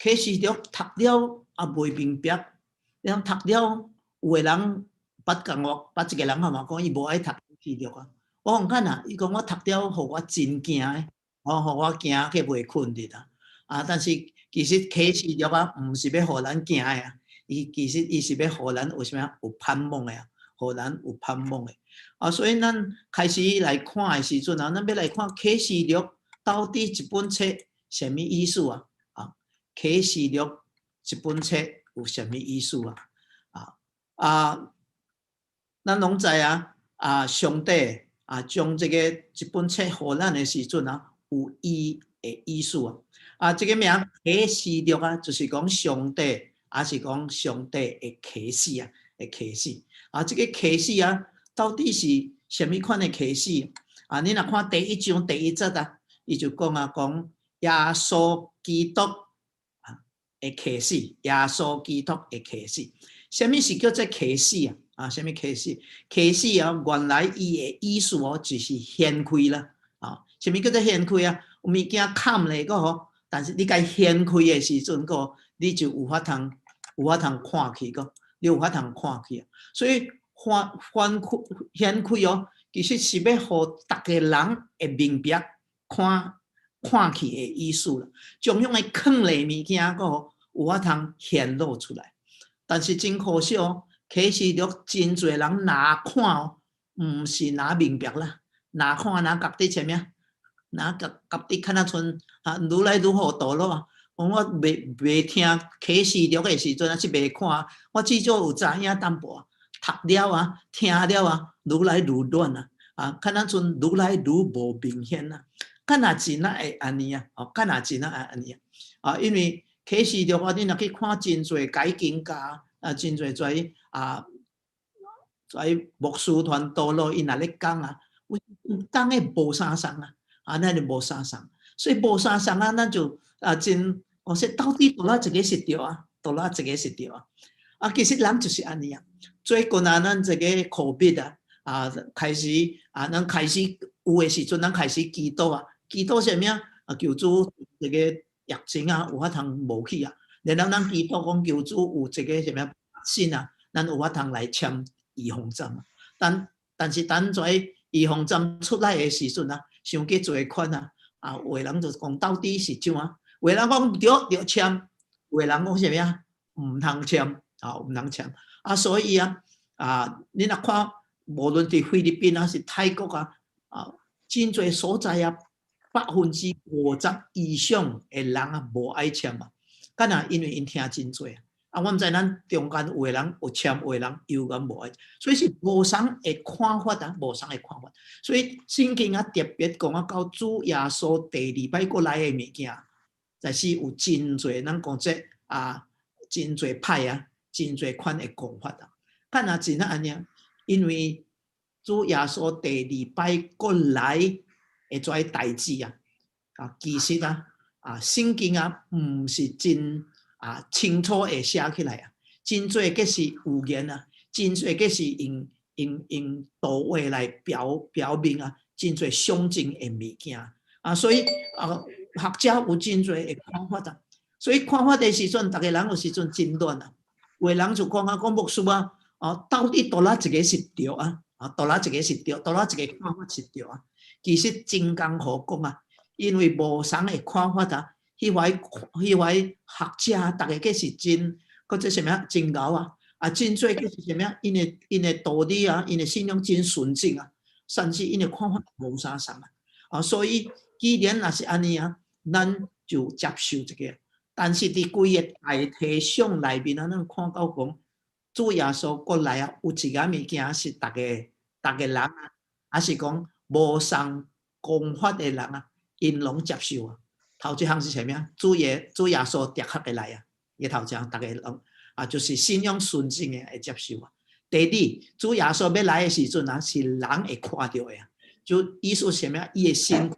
啟示錄讀了也袂明白，你講讀了有的人捌共我，捌一個人嘛講伊無愛讀啟示錄啊。我講看啊，伊講我讀了予我真驚的，哦，予我驚去袂睏著啦。啊，但是其實啟示錄啊，毋是欲予咱驚的啊，伊其實伊是欲予咱有啥物有盼望的啊，予咱有盼望的。啊，所以咱開始來看的時陣啊，咱欲來看啟示錄到底這本冊啥物意思啊？啊，啟示錄這本冊有啥物意思啊？啊啊，咱攏知啊，啊，上帝啊，將這個這本冊予咱的時陣啊，有伊的意思啊。啊，這個名啟示錄啊，就是講上帝，抑是講上帝的啟示啊，的啟示。啊，這個啟示啊，到底是啥物款的啟示？啊，你若看第一章第一節啊，伊就講啊，講耶穌基督啊的啟示，耶穌基督的啟示。啥物是叫做啟示啊？啊，啥物啟示？啟示啊，原來伊的意思哦，就是掀開啦。啊，啥物叫做掀開啊？物件崁咧閣吼，但是你共掀開的時陣閣，你就有法通看去閣，你有法通看去啊。所以翻翻開掀開哦，其實是欲予逐个人會明白看看去的意思啦。將遐个囥咧物件閣有法通顯露出來。但是真可惜哦，啟示錄真濟人若看哦，毋是若明白啦，若看若覺得啥物啊？若覺覺得敢若賰啊，愈來愈糊塗咯啊！講我未未聽啟示錄的時陣，抑是未看，我至少有知影淡薄。讀了啊，聽了啊，愈來愈亂啊！啊，敢若賰愈來愈無明顯啊！敢若真仔會按呢啊？哦，敢若真仔會按呢啊？啊，因為啟示錄啊，你若去看真濟解經家啊，真濟跩啊，跩牧師傳道咯，𪜶若咧講啊，有講的無相仝啊，啊，咱就無相仝，所以無相仝啊，咱就啊真，我說到底佗落一个是對啊，佗落一个是對啊？啊，其實人就是按呢啊。最近啊，咱這個 COVID 啊，啊開始啊，咱開始有的時陣，咱開始祈禱啊，祈禱啥物啊？啊，求主這個疫情啊，有法通無去啊。然後咱祈禱講求主有這個啥物信啊，咱有法通來簽預防針啊。但是等在預防針出來的時陣啊，傷濟濟款啊，啊，有的人就講到底是怎啊？有的人講對，著簽，有的人講啥物啊？毋通簽，啊，毋通簽。啊，所以啊，啊，你若看，無論佇菲律賓啊，是泰國啊，啊，真濟所在啊，50%以上的人啊，無愛簽啊。敢若因為𪜶聽真濟啊。啊，我毋知咱中間有的人有簽，有的人猶原無愛，所以是無仝的看法啊，無仝的看法。所以聖經啊特別講啊，到主耶穌第二擺閣來的物件，但是有真濟咱講這啊，真濟派啊，真濟款的講法啊。敢若真仔按呢，因為主耶穌第二擺閣來的這代誌啊，啊，其實啊，啊，聖經啊，毋是真啊清楚會寫起來啊，真濟閣是預言啊，真濟閣是用圖畫來表明啊，真濟象徵的物件啊，所以啊，學者有真濟的看法啊，所以看法的時陣，逐个人有時陣真亂啊，有的人就講啊，講牧師啊，哦，到底佗落一个是對啊？啊，佗落一个是對，佗落一个看法是對啊？其實真艱苦講啊，因為無仝的看法啊，彼位學者，逐个閣是真，閣這啥物啊，真𠢕啊，啊，真濟閣是啥物啊？𪜶的道理啊，𪜶的信仰真純正啊，甚至𪜶的看法無相仝啊，啊，所以既然若是按呢啊，咱就接受這個。但是佇規个大體上內面啊，咱看到講主耶穌閣來啊，有一個物件是逐个逐个人啊，抑是講無仝講法的人啊，𪜶攏接受啊。頭一項是啥物啊？主耶穌的確會來啊！伊頭一項，逐个攏啊，就是信仰純正的會接受啊。第二，主耶穌欲來的時陣啊，是人會看著的啊。就意思啥物啊？伊的身軀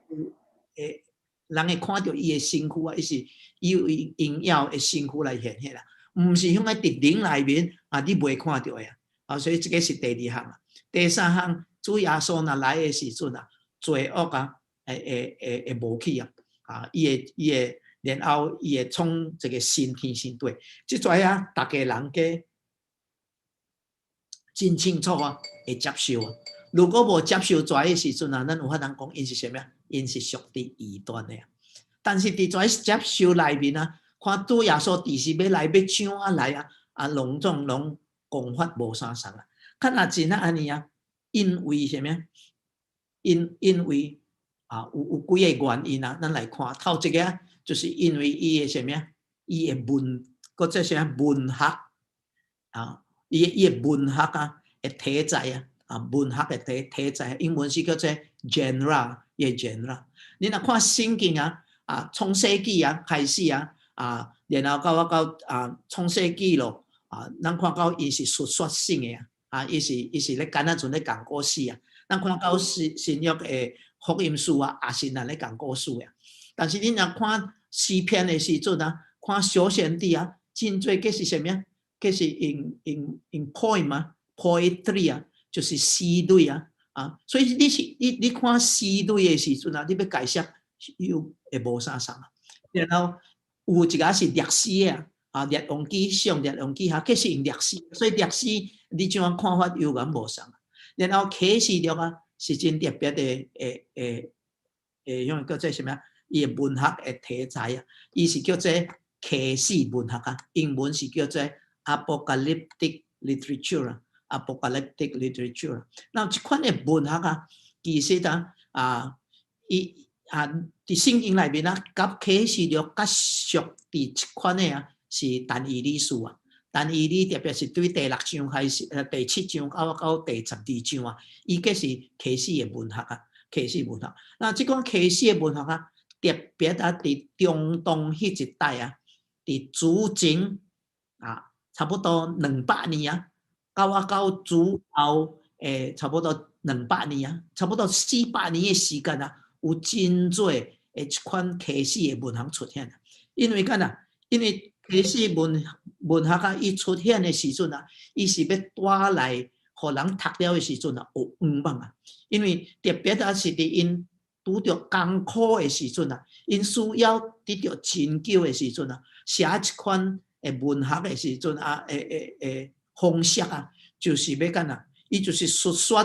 會人會看著伊的身軀啊，伊是伊有榮耀的身軀來顯現啦，毋是向個佇靈內面啊，你袂看著的啊。啊，所以這個是第二項啊。第三項，主耶穌若來的時陣啊，罪惡啊，會無去啊。啊，伊的伊的然後伊會創一個新天新地。這跩啊，逐家人家真清楚啊，會接受啊。如果無接受跩的時陣啊，咱有法通講𪜶是啥物啊？𪜶是屬佇異端的啊。但是佇跩接受內面啊，看主耶穌佇時欲來欲怎啊來啊，啊，攏總攏講法無相仝啊。較若真啊按呢啊，因為啥物啊？因為啊，有幾个原因啊，咱來看頭一個啊，就是因為伊的啥物啊？伊的文，閣這啥文學啊，伊的文學啊，的題材啊，啊，文學的題材，英文是叫做 genre，伊的 genre。你若看聖經啊，啊，創世紀啊開始啊，啊，然後到啊創世紀咯，啊，咱看到伊是述說性的啊，啊，伊是咧敢若像咧講故事啊。咱看到新約的福音書啊，也是咱咧講故事啊。但是你若看詩篇的時陣啊，看小先知啊，真濟計是啥物啊？計是用 poem 啊，poetry 啊，就是詩類啊，啊，所以你是你看詩類的時陣啊，你欲解釋又會無相仝啊。然後有一個是歷史啊，啊，列王紀上、列王紀下，計是用歷史，所以歷史你這樣看法又敢無仝。然後啟示錄啊，是真特別的，會用叫做啥物啊？伊的文學的題材啊，伊是叫做啟示文學啊，英文是叫做 apocalyptic literature 啊，apocalyptic literature。那這款的文學啊，其實啊，啊，伊啊，佇聖經內面啊，佮啟示錄較熟佇這款的啊，是但以理書啊。但以理特別是對第六章開始，第七章到第12章啊，伊計是啟示的文學啊，啟示文學。那這款啟示的文學啊，特別啊，佇中東彼一帶啊，佇主前啊，差不多200年啊，到主後差不多兩百年啊，差不多400年的時間啊，有真濟的這款啟示的文學出現啊。因為干啊？因為啟示文學啊，伊出現的時陣啊，伊是欲帶來予人讀了的時陣啊，有向望啊。因為特別啊，是佇𪜶拄著艱苦的時陣啊，𪜶需要得著拯救的時陣啊，寫這款的文學的時陣啊，的方式啊，就是欲干啊？伊就是述說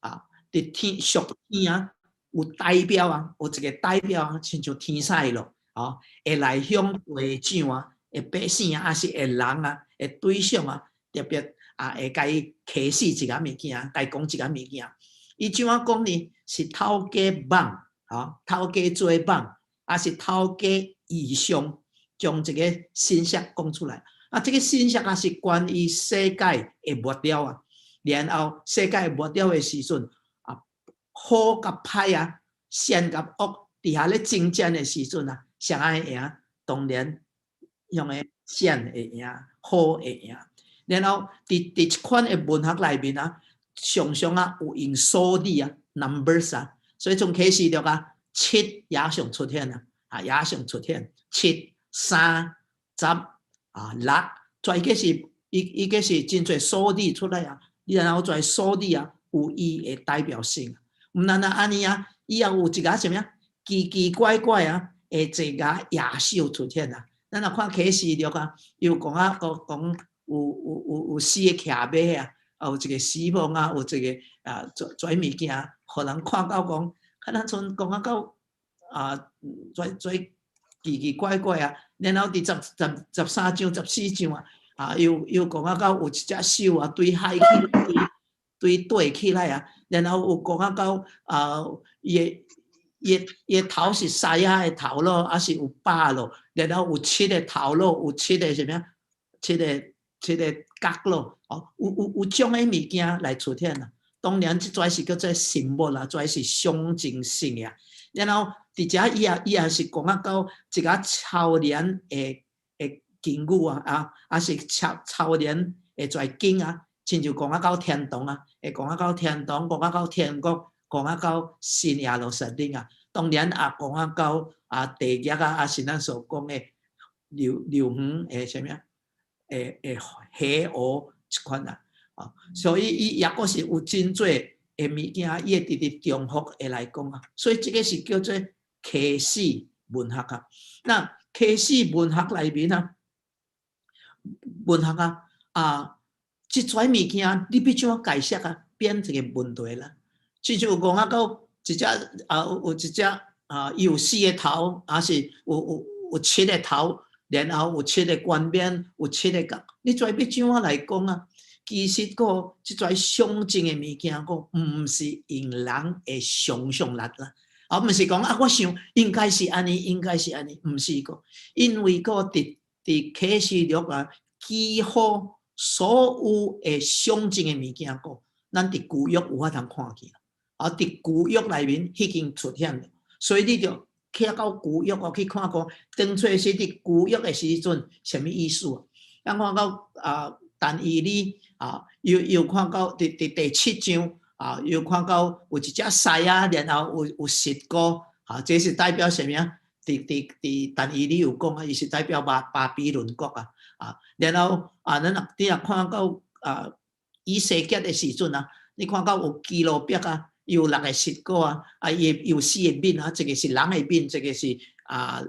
啊，佇天屬天啊，有代表啊，有一個代表啊，親像天使咯，哦，會來向會長啊，的百姓啊，抑是的人啊，的對象啊，特別啊，會共伊啟示一個物件，共伊講一個物件。伊怎樣講呢？是透過夢，啊，透過做夢，抑是透過異象，將這個信息講出來。啊，這個信息啊，是關於世界的末了啊。然後世界末了的時陣啊，好佮歹啊，善佮惡，佇遐咧爭戰的時陣啊，誰愛贏？當然用的善會贏，好會贏。然後佇這款的文學內面啊，常常啊有用數字啊，numbers 啊，所以從啟示錄啊，七也常出現啊，啊也常出現七、三、十啊六，跩個是伊伊個是真濟數字出來啊，然後跩數字啊有伊的代表性。毋但若按呢啊，伊也有一個啥物啊，奇奇怪怪啊，的一個野獸出現啊。咱若看啟示錄啊，又講啊，講講有四个騎馬啊，有一個死亡啊，有一個啊，跩跩物件，予人看到講，較咱像講啊到啊，跩跩奇奇怪怪啊。然後佇十三章、14章啊，啊，又講啊到有一隻獸啊，對海去對對起來啊，然後有講啊到啊，伊的頭是獅仔的頭咯，抑是有百咯，然後有七個頭咯，有七個啥物啊？七個角咯，哦，有種的物件來出現啊。當然，這跩是叫做神物啦，跩是象徵性的。然後佇遮伊也是講啊到一個超然的境遇啊，啊，抑是超然的跩境啊，親像講啊到天堂啊，會講啊到天堂，講啊到天國，講啊到新耶路撒冷啊。當然也講啊到啊地獄啊，抑是咱所講的柳園的啥物啊？會黑烏這款啊，啊，所以伊抑閣是有真濟的物件，伊會直直重複的來講啊，所以這個是叫做啟示文學啊。那啟示文學內面啊，文學啊，這跩物件你欲怎解釋啊？變一個問題啦。親像講啊，到一隻啊，有一隻啊，伊有四个頭，抑是有七个頭，然後有七個冠冕，有七个角。你跩欲怎來講啊？其實個這跩象徵的物件，個毋是用人的想象力啦。啊，毋是講啊，我想應該是按呢，應該是按呢，毋是個，因為個佇啟示錄啊，幾乎所有的象徵的物件，個咱佇舊約有法通看見。啊，佇舊約內面已經出現了，所以你就徛到舊約哦去看講，當初時佇舊約的時陣，啥物意思啊？咱看到啊，但以理啊，又看到佇第七章啊，又看到有一隻獅啊，然後有十個啊，這是代表啥物啊？佇但以理有講啊，伊是代表巴比倫國啊，啊，然後啊，咱若你若看到啊，以西結的時陣啊，你看到有基路伯啊，有六个翼角啊，啊，伊有四个面啊，一个是人的面，一个是啊，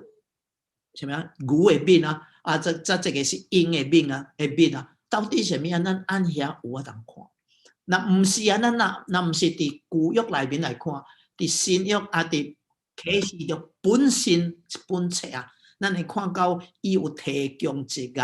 啥物啊，牛的面啊，啊，這個是鷹的面啊，的面啊，到底啥物啊？咱按遐有法通看。若毋是啊，咱若毋是佇舊約內面來看，佇新約啊，佇啟示錄本身一本冊啊，咱會看到伊有提供一個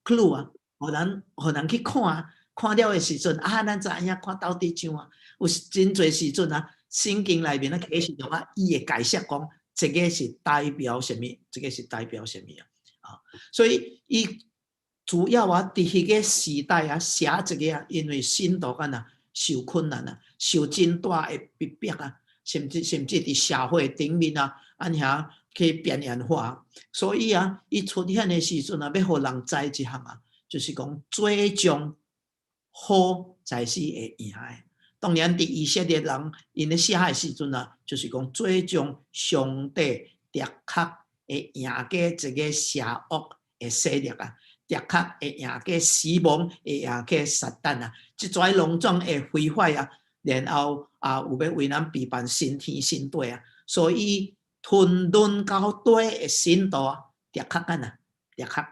clue 啊，予咱去看，看了的時陣啊，咱知影看到底怎啊？有真濟時陣啊，聖經內面啊啟示錄啊，伊會解釋講，這個是代表啥物？這個是代表啥物啊？啊，所以伊主要啊，佇彼個時代啊，寫這個啊，因為信徒間啊受困難啊，受真大的逼迫啊，甚至佇社會頂面啊，按遐去邊緣化，所以啊，伊出現的時陣啊，欲予人知一項啊，就是講最終好才是會贏的。當然，佇以色列人𪜶咧寫的時陣啊，就是講最終上帝的確會贏過這個邪惡的勢力啊，的確會贏過死亡，會贏過撒旦啊，這跩攏總會毀壞啊，然後啊有欲為咱備辦新天新地啊，所以吞論到底的信徒啊，的確按啊，的確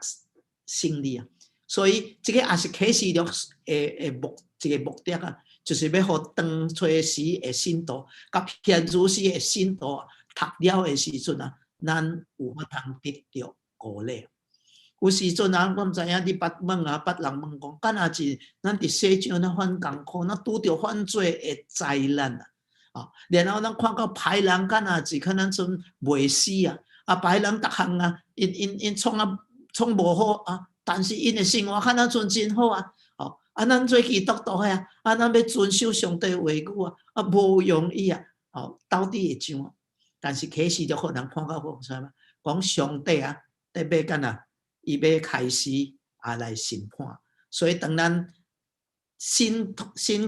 勝利啊，所以這個也是啟示錄的一個目的啊。就是欲予當初時的信徒，佮現如時的信徒讀了的時陣啊，咱有法通得著鼓勵。有時陣啊，我毋知影你捌問啊，捌人問講，敢若是咱佇世上咱犯艱苦，咱拄著犯罪的災難啊，啊，然後咱看到歹人敢若是可能陣袂死啊，啊，歹人逐項啊，𪜶創啊創無好啊，但是𪜶的生活可能陣真好啊。啊，咱做基督徒的啊，啊，咱欲遵守上帝話語啊，啊，無容易啊，哦，到底會怎？但是啟示錄予人看到講啥物？講上帝啊，伫欲干啊，伊欲開始啊來審判。所以當咱信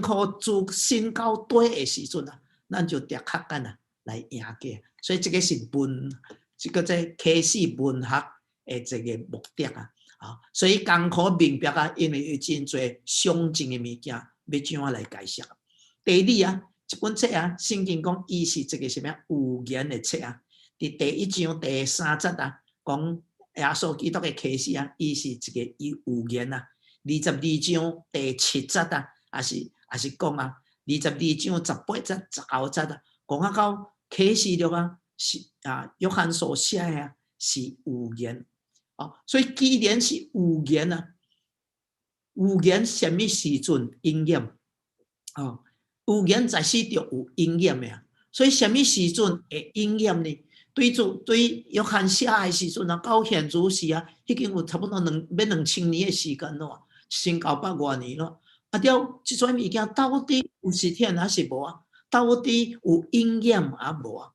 靠主信到底的時陣啊，咱就的確干啊來贏過。所以這個是文，這個這啟示文學的一個目的啊。啊，所以艱苦明白啊，因為有真濟象徵的物件，欲怎樣來解釋？第二啊，這本冊啊，聖經講伊是一個啥物預言的冊啊。佇第一章第三節啊，講耶穌基督的啟示啊，伊是一個預言啊。22章第七節啊，也是講啊，22章18節、19節啊，講啊到啟示錄啊，是啊，約翰所寫的啊，是預言。哦，所以既然是預言啊，預言啥物時陣應驗？哦，預言在世就有應驗的啊。所以啥物時陣會應驗呢？對主對約翰寫的時陣啊，到現如時啊，已經有差不多欲2000年的時間咯，1900外年咯。啊，了，這種物件到底有實現還是無啊？到底有應驗抑無啊？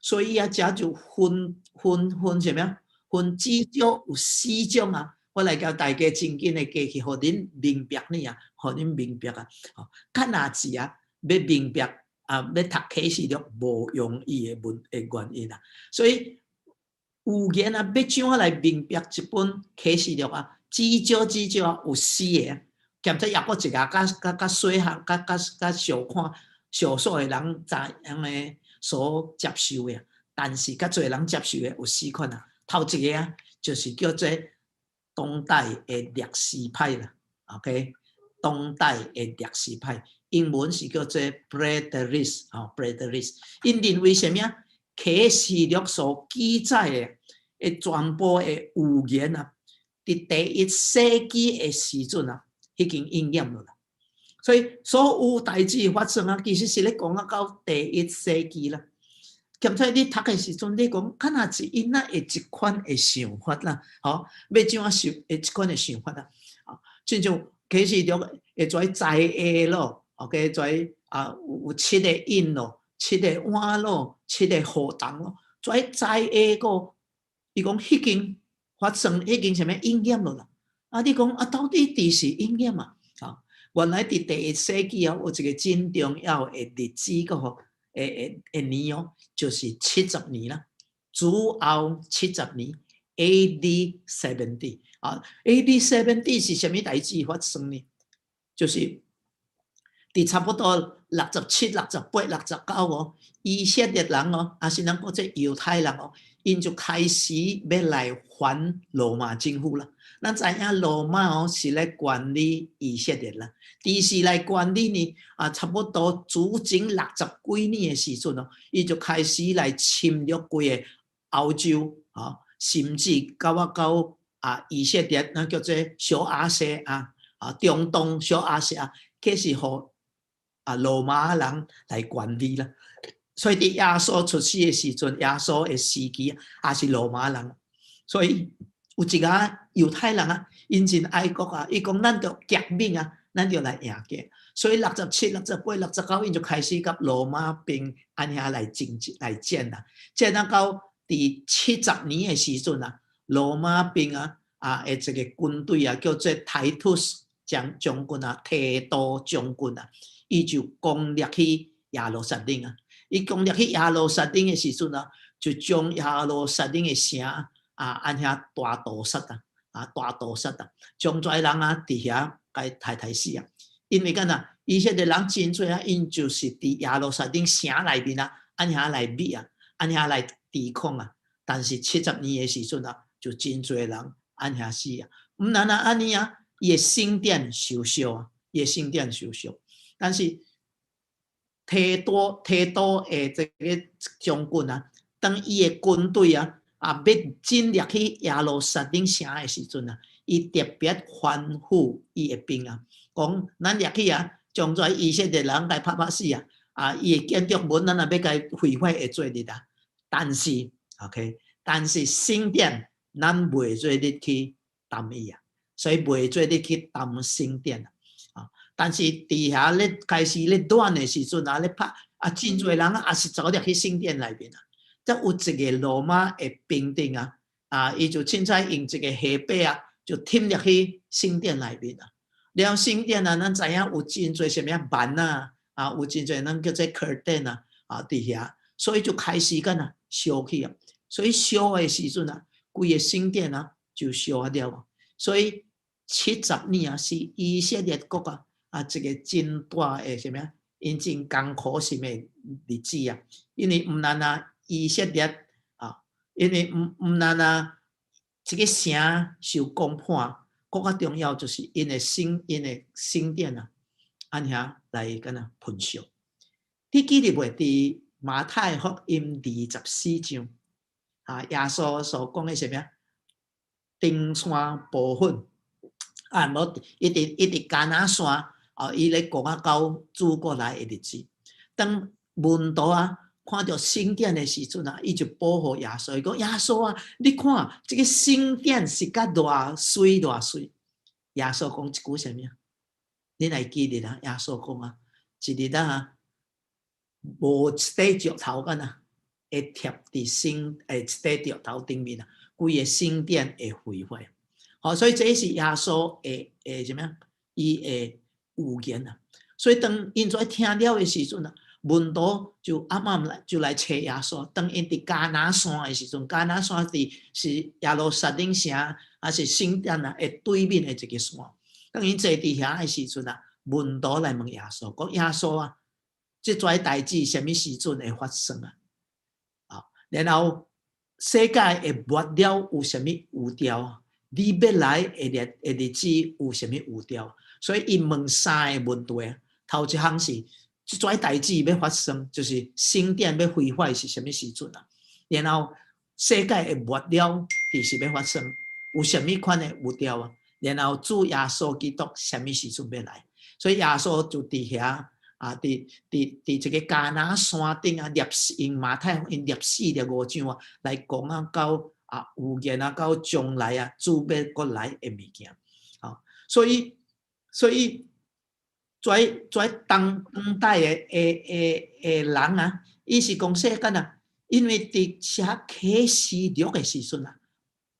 所以啊，這就分啥物啊？分至少有四種啊！我來共大家真緊的過去，予恁明白呢啊，予恁明白啊！哦，較若是啊，欲明白啊，欲讀啟示錄無容易的問的原因啊。所以預言啊，欲怎樣來明白這本啟示錄啊？至少至少有四個，兼且抑閣一個較細漢、較較較小看、少數的人知影的所接受的。但是較濟人接受的有四款啊。頭一個啊，就是叫做當代的歷史派啦，OK？當代的歷史派，英文是叫做 Preterist，吼，Preterist。𪜶認為啥物啊？啟示錄所記載的全部的預言啊，佇第一世紀的時陣啊，已經應驗了啦。所以所有代誌發生啊，其實是咧講啊到第一世紀啦。兼且你讀的時陣，你講敢若是𪜶哪會這款的想法啦，吼，欲怎啊想會這款的想法啊？啊，親像啟示錄會做災厄咯，OK，做啊有七个印咯，七个碗咯，七个禍蟲咯，做災厄個，伊講彼經發生，彼經啥物應驗了啦？啊，你講啊，到底佇時應驗啊？啊，原來佇第一世紀啊，有一個真重要的日子個吼。的年哦，就是七十年啦，主後七十年，A.D. 70 啊，A.D. 70 是啥物代誌發生呢？就是佇差不多67、68、69哦，以色列人哦，抑是咱講這猶太人哦，𪜶就開始欲來反羅馬政府啦。咱知影羅馬哦是咧管理以色列啦，佇時來管理呢啊，差不多主前六十幾年的時陣哦，伊就開始來侵略規个歐洲啊，甚至到啊到啊以色列，咱叫做小亞細亞啊，中東小亞細亞，開始予啊羅馬人來管理啦。所以佇耶穌出世的時陣，耶穌的時期也是羅馬人，所以有一个猶太人啊，𪜶真愛國啊，伊講咱著革命啊，咱著來贏過。所以67、68、69，𪜶就開始佮羅馬兵按遐來爭來戰啦。戰啊到佇七十年的時陣啊，羅馬兵啊啊的這個軍隊啊，叫做提圖斯將軍啊，提多將軍啊，伊就攻入去耶路撒冷啊。伊攻入去耶路撒冷的時陣啊，就將耶路撒冷的城啊，按遐大屠殺啊，啊大屠殺啊，將遮人啊佇遐共刣刣死啊。因為敢若以色列人真濟啊，𪜶就是佇耶路撒冷城內面啊，按遐來覓啊，按遐來抵抗啊。但是七十年的時陣啊，就真濟人按遐死啊。毋但若按呢啊，伊的聖殿受燒啊，伊的聖殿受燒。但是提多的這個將軍啊，當伊的軍隊啊啊欲進入去耶路撒冷城的時陣啊，伊特別吩咐伊的兵啊，講咱入去啊，將這以色列人共拍拍死啊，啊，伊的建築物咱若欲共毀壞會做得啊。但是，OK，但是聖殿咱袂做得去動伊啊，所以袂做得去動聖殿啊。但是佇遐咧開始咧亂的時陣啊，咧拍啊，真濟人啊，也是走入去聖殿內面啊。則有一個羅馬的兵丁啊，啊，伊就凊彩用一個火把啊，就添入去聖殿內面啊。了聖殿啊，咱知影有真濟啥物幔啊，啊，有真濟咱叫做 curtain 啊，啊，佇遐，所以就開始敢若燒起啊。所以燒的時陣啊，規个聖殿啊就燒了。所以七十年啊，是以色列國啊啊一個真大的啥物啊，𪜶真艱苦心的日子啊。因為毋但啊以色列啊，因為毋但啊這個城受攻破，閣較重要就是𪜶的聖殿啊，按遐來敢若焚燒。你記得袂？佇馬太福音24章啊，耶穌所講的啥物啊？登山部分啊，無伊佇迦拿山啊，伊咧講啊到主過來的日子。當門徒啊看著聖殿的時陣啊，伊就報予耶穌，伊講耶穌啊，你看這個聖殿是甲偌媠偌媠。耶穌講一句啥物啊？你會記得啊？耶穌講啊，一日啊，無一塊石頭敢若會貼佇聖誒一塊石頭頂面啊，規个聖殿會毀壞。好，所以這是耶穌的啥物啊？伊的預言啊。所以當𪜶遮聽了的時陣啊，門徒就暗暗來就來揣耶穌。當𪜶佇迦拿山的時陣，迦拿山佇是耶路撒冷城，抑是聖殿啊的對面的一個山。當𪜶坐佇遐的時陣啊，門徒來問耶穌，講耶穌啊，這遮代誌啥物時陣會發生啊？啊，然後世界會末了有啥物預兆？你欲來的日子有啥物預兆？所以伊問三个問題。頭一項是這跩代誌欲發生，就是聖殿欲毀壞是啥物時陣啊？然後世界會末了佇時欲發生，有啥物款的預兆啊？然後主耶穌基督啥物時陣欲來？所以耶穌就佇遐啊，佇這個迦拿山頂啊，列用馬太福音24、25章啊，來講啊，到啊預言啊，到將來啊，主欲閣來的物件。啊，所以跩當代的人啊，伊是講世間啊，因為佇寫啟示錄的時陣啊，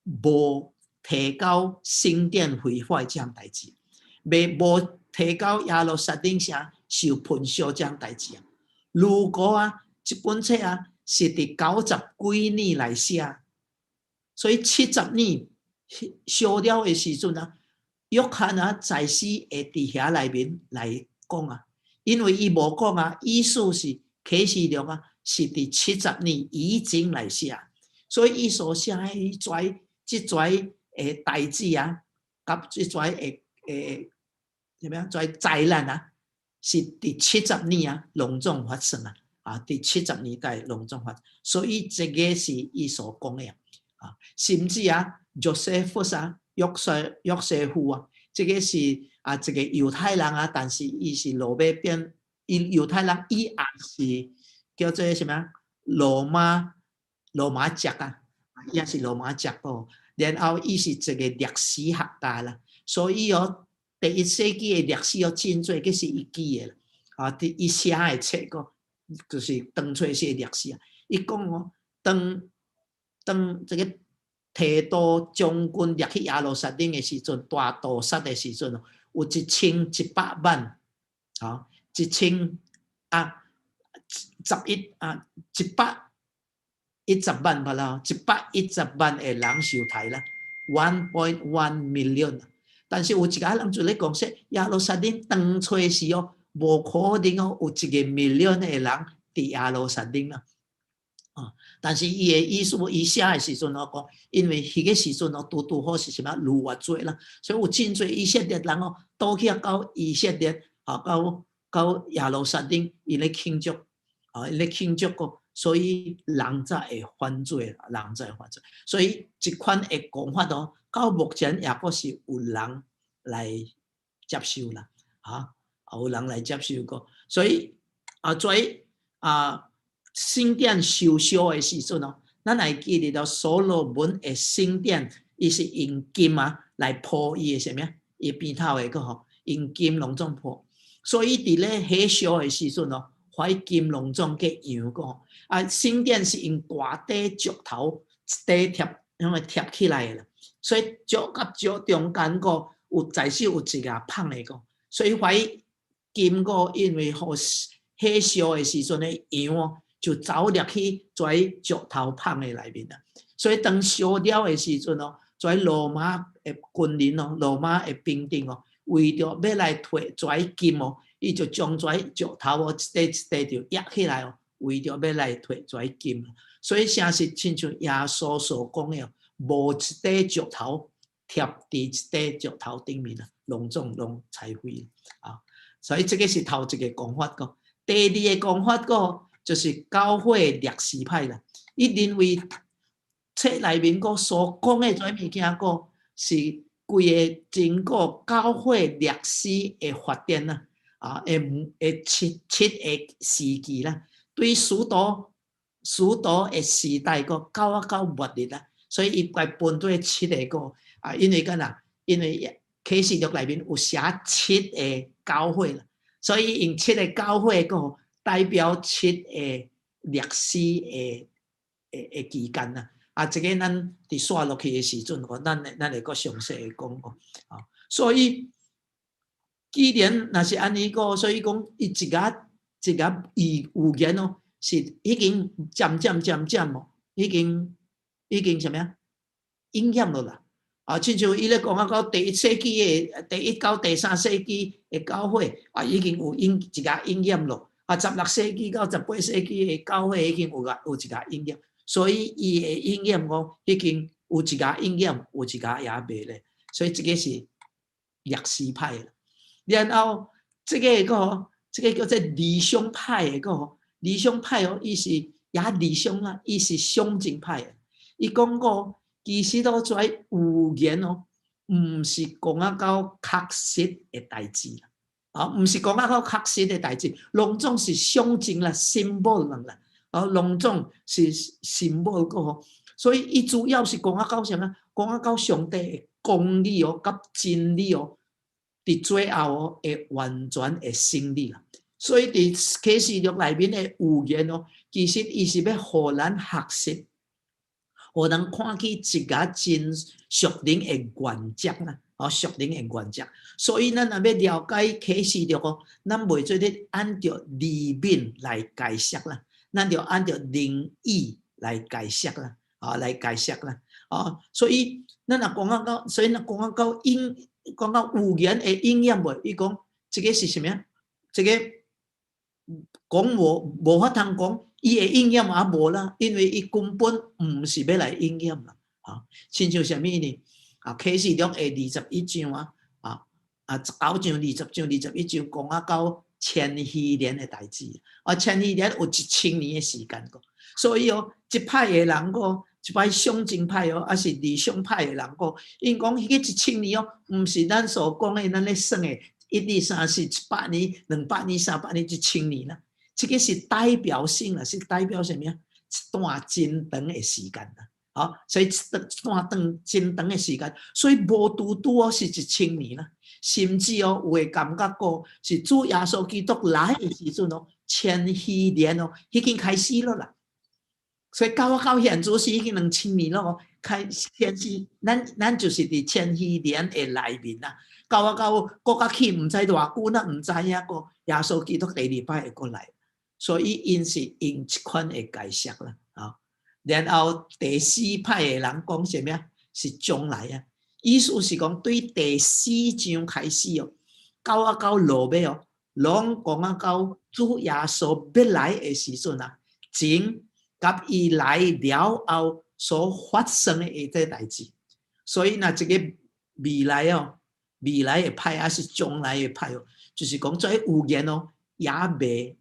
無提到聖殿毀壞這項代誌，未無提到耶路撒冷城受焚燒這項代誌啊。如果啊，這本冊啊是佇九十幾年來寫，所以70年燒了的時陣啊，約翰啊在死會佇遐內面來講啊，因為伊無講啊，意思是啟示錄啊是佇七十年以前來寫，所以伊所寫的跩這跩的代誌啊，佮這跩的啥物啊？跩災難啊，是佇七十年啊攏總發生啊，啊，佇七十年代攏總發，所以這个是伊所講的啊，甚至啊，約瑟夫啊，約瑟夫啊，這个是啊一個猶太人啊，但是伊是落尾變，伊猶太人，伊也是叫做啥物啊？羅馬籍啊，伊也是羅馬籍哦。然後伊是一個歷史學家啦，所以哦，第一世紀的歷史哦，真濟，閣是伊記的啦。啊，佇伊寫的冊個，就是當初時的歷史啊。伊講哦，當這個提多將軍入去耶路撒冷的時陣，大屠殺的時陣哦，有1100萬，啊，一千啊，十一啊，110萬吧啦，110萬的人受刣啦，1.1 million。但是有一个人就咧講說，耶路撒冷當初時哦，無可能哦，有一個 million 的人佇耶路撒冷啦。啊，但是伊的意思，伊寫的時陣哦講，因為彼個時陣哦，拄拄好是啥物逾越節啦，所以有真濟以色列人哦，倒去到以色列啊，到耶路撒冷，𪜶咧慶祝，啊，𪜶咧慶祝個，所以人才會犯罪，人才會犯罪。所以這款的講法哦，到目前也閣是有人來接受啦，啊，有人來接受過，所以啊，所以啊，聖殿受燒的時陣哦，咱會記得到所羅門的聖殿，伊是用金啊來鋪伊的啥物啊？伊邊頭的個吼，用金攏總鋪。所以佇咧火燒的時陣哦，塊金攏總去揚個。啊，聖殿是用大塊石頭一塊疊，因為疊起來的啦。所以石佮石中間個有在是有一个縫的個，所以塊金個因為予火燒的時陣咧揚哦，就走入去跩石頭縫的內面啦。所以當燒了的時陣哦，跩羅馬的軍人哦，羅馬的兵丁哦，為著欲來提跩金哦，伊就將跩石頭哦一塊一塊就壓起來哦，為著欲來提跩金。所以誠實親像耶穌所講的哦，無一塊石頭疊佇一塊石頭頂面啊，攏總攏拆毀啊。所以這个是頭一個講法個。第二個講法個就是教會歷史派啦，伊認為冊內面個所講的這物件個是規个整個教會歷史的發展啦，啊，會七個時期啦，對使徒的時代個到末日啦，所以伊來分做七個個啊，因為干那？因為啟示錄內面有寫七個教會啦，所以用七個教會個代表七個歷史的期間啦。啊，這个咱佇紲落去的時陣，吼，咱會閣詳細的講個啊。所以，既然若是按呢個，所以講伊一个一个預言哦，是已經漸漸漸漸哦，已經啥物啊？應驗了啦。啊，親像伊咧講啊，到第一世紀的第一到第三世紀的教會啊，已經有應一個應驗咯。啊，16世紀到18世紀的教會已經有個有一個應驗。所以伊會應驗講已經有一家應驗，有一家也袂咧，所以這個是歷史派的。然後這個個這個叫做理想派的個理想派哦，伊是也理想啦，伊是象徵派的。伊講過，其實都這預言哦，毋是講啊到確實的代誌啦，啊，毋是講啊到確實的代誌，攏總是象徵啦，symbol 啦，啊，攏總是 symbol 個，所以伊主要是講啊到啥物？講啊到上帝的公義哦，佮真理哦，佇最後哦會完全會勝利啦。所以佇啟示錄內面的預言哦，其實伊是欲予咱學習，予咱看見一個真屬靈的原則啦，哦，屬靈的原則。所以咱若欲了解啟示錄哦，咱袂做得按著字面來解釋啦，咱著按著靈意來解釋啦，啊，來解釋啦，啊，所以咱若講到，所以若講到應，講到預言會應驗無？伊講這個是啥物啊？這個講無無法通講，伊會應驗抑無啦，因為伊根本毋是欲來應驗啦，啊，親像啥物呢？啊，啟示錄的21章啊，啊啊九章、二十章、21章講啊到千禧年的代誌，啊，千禧年有1000年的時間個，所以哦，這派的人個，這擺象徵派哦，抑是理想派的人個，𪜶講彼個一千年哦，毋是咱所講的咱咧算的，一、二、三、四、100年、200年、300年、一千年啦。這個是代表性啦，是代表啥物啊？一段真長的時間啦，好，所以一段長真長的時間，所以無拄拄哦是一千年啦，甚至哦有會感覺過是主耶穌基督來的時陣哦，千禧年哦已經開始了啦。所以到到現在是已經2000年咯，開千禧，咱咱就是佇千禧年的內面啦。到啊到閣較去毋知偌久，咱毋知影個耶穌基督第二擺會閣來，所以𪜶是用這款的解釋啦，啊。然後第四派的人講啥物啊？是將來啊，意思是講對第四章開始哦，到啊到落尾哦，攏講啊到主耶穌欲來的時陣啊，前佮伊來了後所發生的一個代誌。所以若這個未來哦，未來的派抑是將來的派哦，就是講這預言哦，也未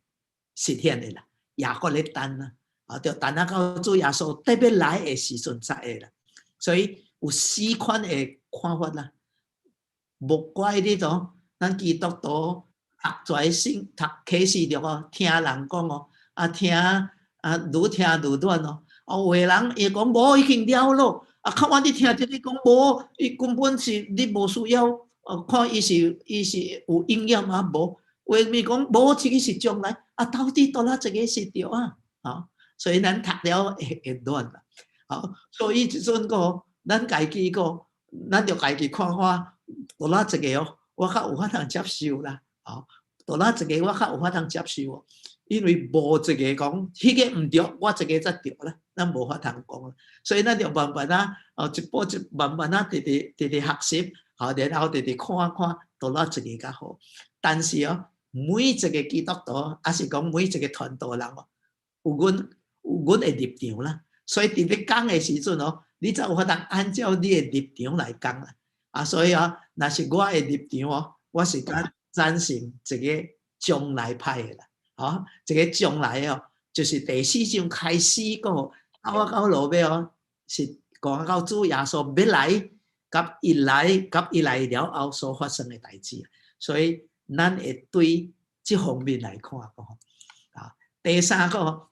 實現的啦，也閣咧等啦，啊，著等啊到主耶穌特別來的時陣才會啦。所以有四款的看法啦。莫怪你儂，咱基督徒讀這聖讀啟示錄哦，聽人講哦，啊聽啊愈聽愈亂哦。哦，有的人伊講無已經了咯，啊，較晚你聽這個講無，伊根本是你無需要，哦，看伊是伊是有應驗啊無？有的咪講無，這個是將來，啊，到底佗落一個是對啊？啊，所以咱讀了會會亂啦。好，所以這陣個咱家己個，咱著家己看看，佗落一個哦，我較有法通接受啦。好，佗落一個我較有法通接受哦，因為無一個講，彼個毋對，我這個才對啦，咱無法通講。所以咱著慢慢啊，哦，一步一慢慢啊，直直直直學習，好，然後直直看看，佗落一個較好。但是哦，每一個基督徒，抑是講每一個傳道人哦，有阮有阮的立場啦。所以佇咧講的時陣哦，你才有法通按照你的立場來講啦。啊，所以啊，若是我的立場哦，我是較贊成一個將來派的啦。啊，這個將來哦，就是第四章開始個，到啊到落尾哦，是講到主耶穌欲來，佮伊來，佮伊來了後所發生的代誌。所以咱會對這方面來看講。啊，第三個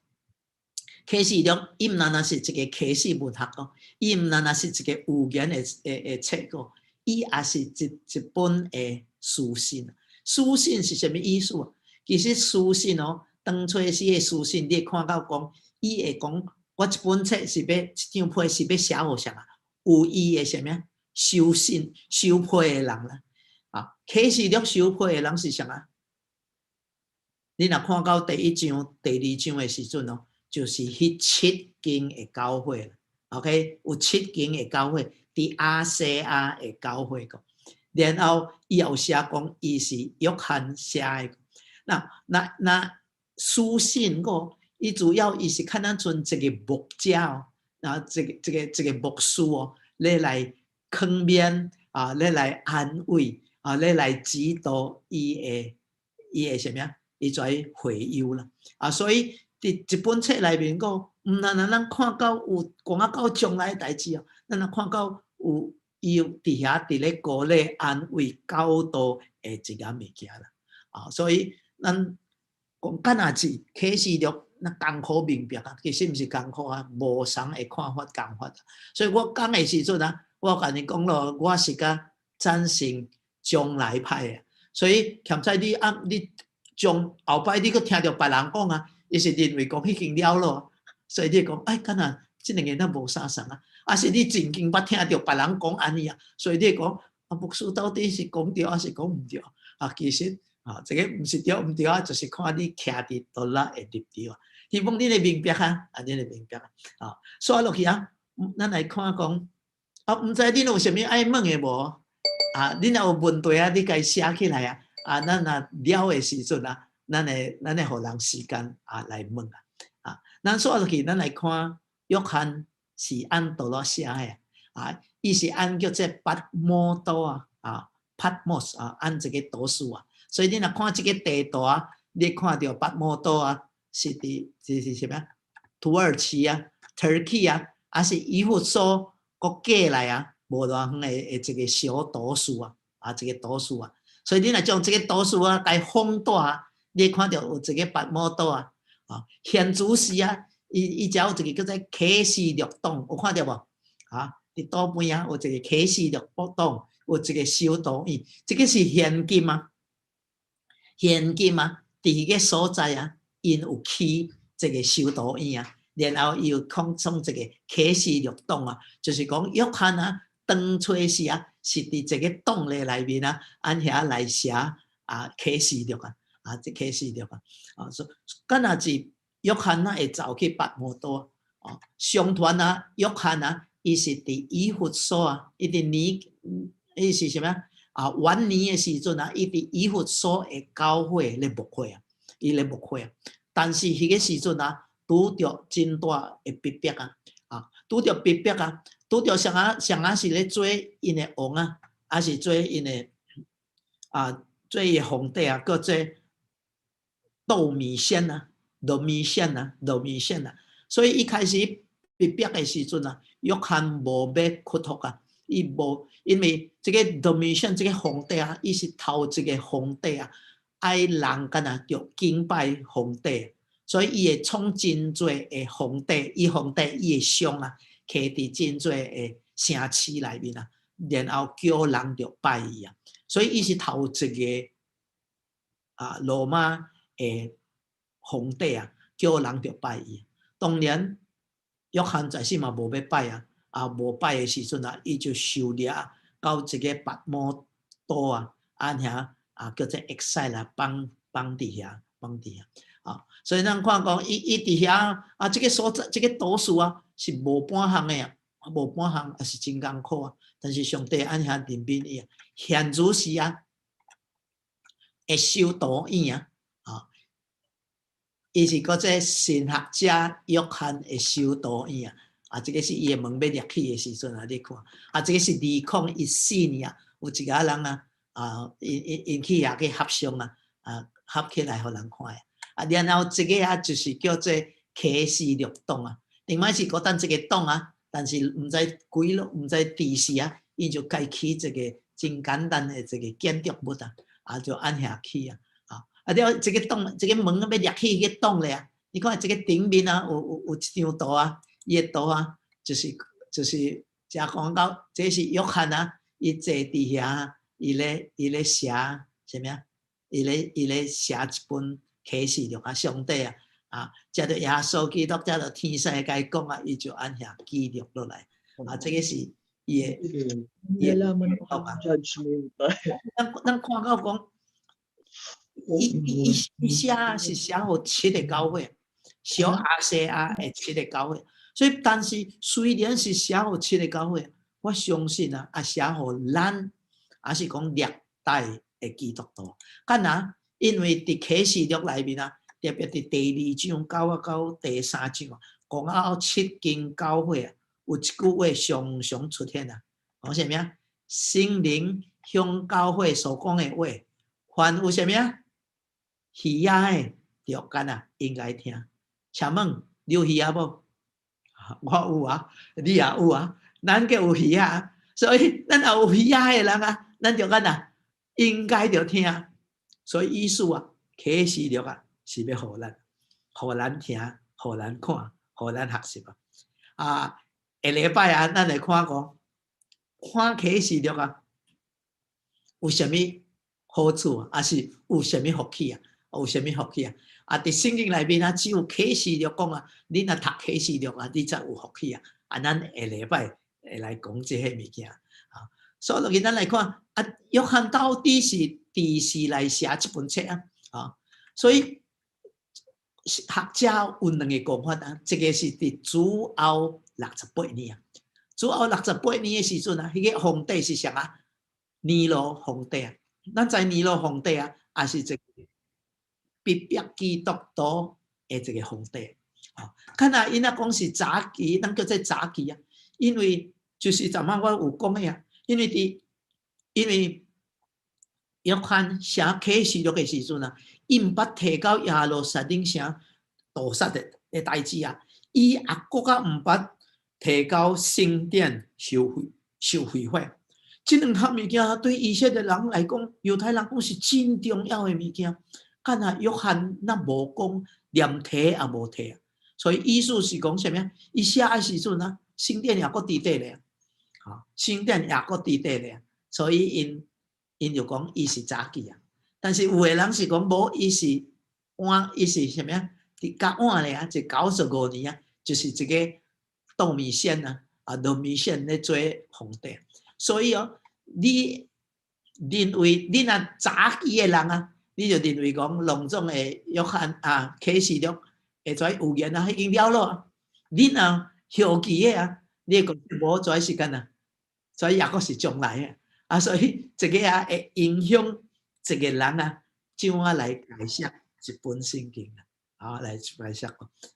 啟示錄，伊毋單單是一個啟示文學哦，伊毋單單是一個預言的的的冊個，伊也是一一本的書信。書信是啥物意思啊？其實書信哦，當初時的書信，你會看到講，伊會講，我這本冊是欲這張批是欲寫予誰啊？有伊的啥物啊？收信收批的人啦。啊，啟示錄收批的人是誰啊？你若看到第一章、第二章的時陣哦，就是彼七間的教會啦。OK，有七間的教會，佇亞細亞的教會個。然後伊也有寫講，伊是約翰寫的。那那那書信個，伊主要伊是較若像一個牧者哦，啊，一個牧師哦，咧來勸勉啊，咧來安慰啊，咧來指導伊的啥物啊？伊遮會友啦。啊，所以佇這本冊內面講，毋但若咱看到有講啊到將來的代誌哦，咱若看到有伊有佇遐佇咧鼓勵、安慰、教導的一個物件啦。啊，所以咱講敢若是啟示錄，那艱苦明白啊，其實毋是艱苦啊，無相的看法共法。所以我講的時陣啊，我共你講咯，我是較贊成將來派的。所以欠在你啊，你將後擺你閣聽著別人講啊，伊是認為講彼經了咯，所以你會講，哎，敢若這兩个若無相仝啊，抑是你曾經捌聽著別人講按呢啊，所以你會講，啊，牧師到底是講對抑是講毋對？啊，其實啊，這個毋是對毋對啊，就是看你徛佇佗落的立場啊。希望恁會明白啊，啊，恁會明白啊。煞落去啊，咱來看講，啊，毋知恁有啥物愛問的無？啊，恁若有問題啊，你共寫起來啊。啊，咱若了的時陣啊，咱會予人時間啊來問啊。啊，咱煞落去，咱來看約翰是按佗落寫的啊，伊是按叫做拔摩島啊，啊，Patmos 啊，按這個島嶼啊。所以你若看這個地圖啊，你看著拔摩島啊，是佇這是啥物？土耳其啊，Turkey 啊，抑是以弗所閣過來啊，無偌遠的一個小島嶼啊，啊，這個島嶼啊。所以你若將這個島嶼啊，共放大啊，你會看著有一個拔摩島啊，啊，現主時啊，伊遮有一個叫做啟示錄黨，有看著無？啊，佇島邊啊，有一個啟示錄黨，有一個修道院，這個是現今啊，現今啊，佇彼個所在啊，𪜶有起這個修道院啊，然後伊有創創一個啟示錄黨啊，就是講約翰啊，當初時啊，是佇這個洞咧內面啊，按遐來寫啊啟示錄啊，啊這啟示錄啊，啊所敢若是約翰啊會走去拔摩島啊，相傳啊，約翰啊，伊是佇以弗所啊，伊佇年，伊是啥物啊？晚年的時陣啊，伊佇以弗所的教會咧牧會啊，伊咧牧會啊，但是彼個時陣啊，拄著真大的逼迫啊，啊，拄著逼迫啊，拄著啥啊啥啊是咧做𪜶的王啊，抑是做𪜶的啊，做伊的皇帝啊，閣做多米仙啊，羅米仙啊，羅米仙啊。所以一開始逼迫的時陣啊，約翰無欲屈服啊，伊無，因為這個多米仙這個皇帝啊，伊是頭一個皇帝啊，愛人敢若著敬拜皇帝，所以伊會創真濟的皇帝，伊皇帝伊的像啊，徛佇真濟的城市內面啊，然後叫人著拜伊啊，所以伊是頭一個啊羅馬的皇帝啊，叫人著拜伊。當然，約翰在世嘛無欲拜啊，啊無拜的時陣啊，伊就受掠到這個拔摩島啊，按遐啊叫做 exile 啊，放放佇遐，放佇遐啊。所以咱看講，伊佇遐啊，這個所在，這個島嶼啊，是無半項的啊，無半項也是真艱苦啊。但是上帝按遐憐憫伊啊，現如時啊，會修道院啊，啊，伊是閣做神學家約翰的修道院啊，啊，這個是伊的門欲掠起的時陣啊，你看，啊，這個是2014年啊，有一个人啊，啊，𪜶去遐去翕相啊，啊，翕起來予人看的，啊，然後這個啊就是叫做啟示錄洞啊，頂擺是閣等這個洞啊，但是毋知幾落，毋知佇時啊，𪜶就共起一個真簡單的一個建築物啊，啊，就按遐起啊，啊，啊了這個洞，這個門欲掠起彼個洞咧啊，你看這個頂面啊，有一張圖啊，伊的圖啊，就是遮講到，這是約翰啊，伊坐佇遐，伊咧寫啥物啊？伊咧寫一本啟示錄啊，上帝啊，啊，藉著耶穌基督，藉著天使共伊講啊，伊就按遐記錄落來。啊，這個是伊的伊的啊。咱看到講，伊寫是寫予七個教會，小亞細亞的七個教會。所以，但是雖然是寫予七個教會，我相信啊，也寫予咱，抑是講歷代的基督徒。敢若因為佇啟示錄內面啊，特別佇第二章到啊到第三章啊，講到七間教會啊，有一句話常常出現啊，講啥物啊？聖靈向教會所講的話，凡有啥物啊？耳仔的，著敢啊應該聽。請問你有耳仔無？我有啊，你也有啊，咱閣有耳仔，所以咱也有耳仔的人啊，咱就敢啊應該著聽。所以意思啊，啟示錄啊，是欲予咱，予咱聽，予咱看，予咱學習啊。啊，下禮拜啊，咱來看講，看啟示錄啊，有啥物好處啊？抑是有啥物福氣啊？有啥物福氣啊？啊，佇聖經內面啊，只有啟示錄講啊，你若讀啟示錄啊，你才有福氣啊。啊，咱下禮拜會來講這个物件啊。所以落去咱來看啊，約翰到底是佇時來寫這本冊啊？啊，所以學者有兩个講法啊，一个是佇主後六十八年啊，主後六十八年的時陣啊，彼个皇帝是啥啊？尼羅皇帝啊，咱知尼羅皇帝啊，也是一个逼迫基督徒的一个皇帝。啊，看來𪜶若講是早期，咱叫做早期啊，因為就是昨晚我有講的啊，因為約翰寫啟示錄的時陣啊，伊毋捌提到耶路撒冷城屠殺的代誌啊，伊也閣較毋捌提到聖殿受毀壞。這兩項物件對以色列人來講，猶太人講是真重要的物件。敢若約翰若無講，連提也無提啊。所以意思是講啥物啊？伊寫的時陣啊，聖殿也閣佇底咧，啊，聖殿也閣佇底咧，所以𪜶就講伊是早期啊。但是有的人是講無，伊是晚，伊是啥物啊？佇較晚咧啊，就95年啊，就是這个杜米線啊，啊，杜米線咧做皇帝。所以哦，你認為你若早期的人啊，你就認為講攏總的約翰啊啟示錄會做預言啊，已經了了啊。你若後期的啊，你會講無這時間啊，所以抑閣是將來的啊，所以這个啊會影響一个人啊，怎樣來解釋一本聖經啊，啊來解釋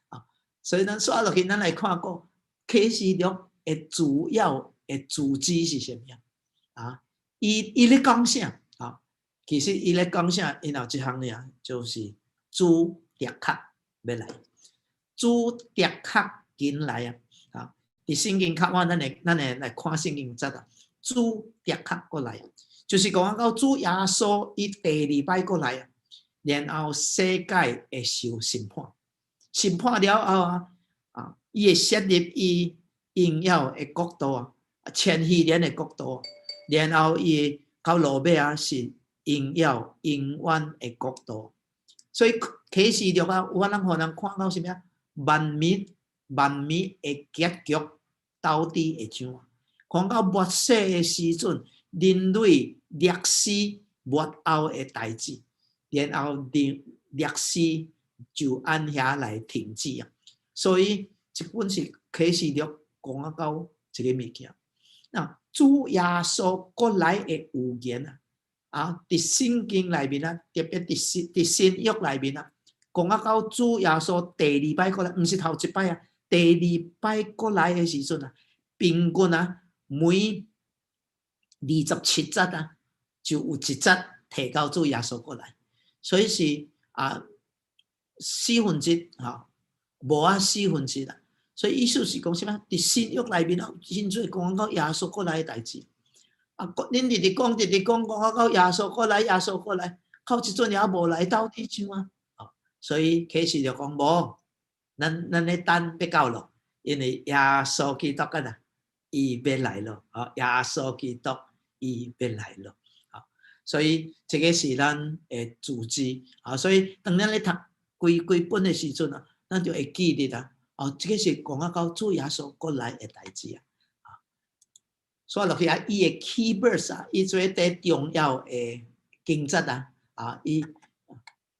啊。所以咱煞落去，咱來看過啟示錄的主要的主旨是啥物啊？啊，伊咧講啥啊？其實伊咧講啥？𪜶有一項爾，就是主的確欲來，主的確緊來啊！啊，佇聖經較晚，咱會來看聖經節啊。主的確閣來，就是講到主耶穌伊第二擺閣來啊，然後世界會受審判，審判了後啊，啊，伊會設立伊榮耀的國度啊，千禧年的國度，然後伊到落尾啊是榮耀永遠的國度。所以啟示錄啊，有法通予人看到啥物啊？萬物萬物的結局到底會怎？看到末世的時陣，人類歷史末後的代誌，然後歷歷史就按遐來停止啊。所以這本是啟示錄講啊到這个物件。那主耶穌閣來的預言啊，啊，佇聖經內面啊，特別佇新約內面啊，講啊到主耶穌第二擺閣來，毋是頭一擺啊，第二擺閣來的時陣啊，平均啊，每27節啊，就有一節提到主耶穌閣來，所以是啊四分之一吼，無啊四分之一啦。所以意思是講啥物？佇新約內面啊，真濟講到耶穌閣來的代誌。啊，恁直直講，直直講，講到耶穌閣來，耶穌閣來，到這陣也無來，到底怎啊？所以啟示就講無，咱咧等欲到咯，因為耶穌基督啊，伊欲來咯，啊，耶穌基督伊欲來咯，啊，所以這个是咱的主旨，啊，所以當咱咧讀規規本的時陣啊，咱就會記得啊，哦，這个是講啊到主耶穌閣來的代誌啊。所以落去啊，伊的 key verse 啊，伊做佇重要的經節啊，啊，伊